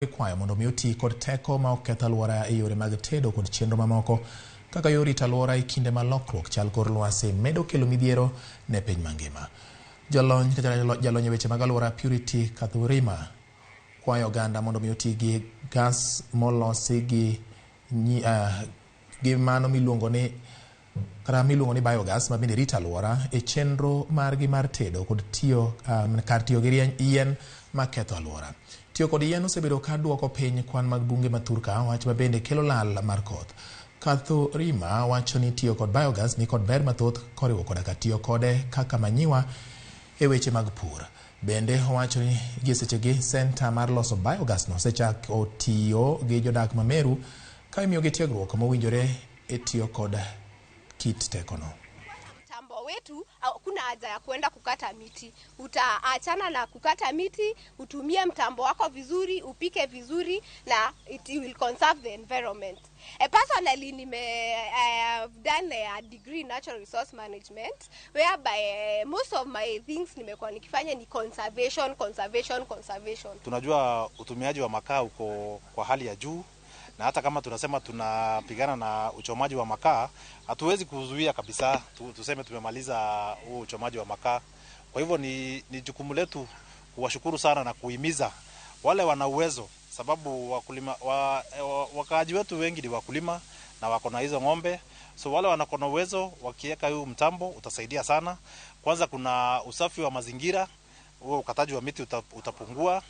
Ikwayo mondo mi oti kod teko ma ok keth alwora e yore mag tedo kod chenro mamoko kaka yor rito alwora e kinde ma lokruok chal kor lwasi medo kelo midhiero ne piny mangima. Jolony kata jalony e weche mag alwora Purity Kathurima kwayo oganda mondo mi oti gi gas molosi gi gi mano miluongo ni kata miluongo ni biogas ma bende rito alwora e chenro margi mar tedo kod tiyo kar tiyo gi yien maketho alwora. Tiyo kod yien osebedo ka duoko piny kwan mag bunge ma thurka wach ma bende kelo lal mar koth. Kathurima wacho ni tiyo kod biogas ni kod ber mathoth koriwo koda ka tiyo kode kaka manyiwa e weche mag pur. Bende owacho ni gie sechegi senta mar loso biogas no osechako tiyo gi jodak ma Meru ka imiyogi tiegruok mowinjore e tiyo kod kit tekono. Mtambo wetu hakuna haja ya kuenda kukata miti. Utaachana na kukata miti, utumie mtambo wako vizuri, upike vizuri na it will conserve the environment. Personally, I have done a degree in natural resource management whereby most of my things nimekuwa nikifanya ni conservation, conservation, conservation. Tunajua utumiaji wa makaa uko kwa hali ya juu, na hata kama tunasema tunapigana na uchomaji wa makaa, hatuwezi kuzuia kabisa tuseme tumemaliza huo uchomaji wa makaa. Kwa hivyo ni jukumu letu kuwashukuru sana na kuhimiza wale wana uwezo, sababu wakulima, wakaaji wetu wengi ni wakulima na wako na hizo ng'ombe. So wale wanako na uwezo wakiweka huu mtambo utasaidia sana. Kwanza kuna usafi wa mazingira, huo ukataji wa miti utapungua.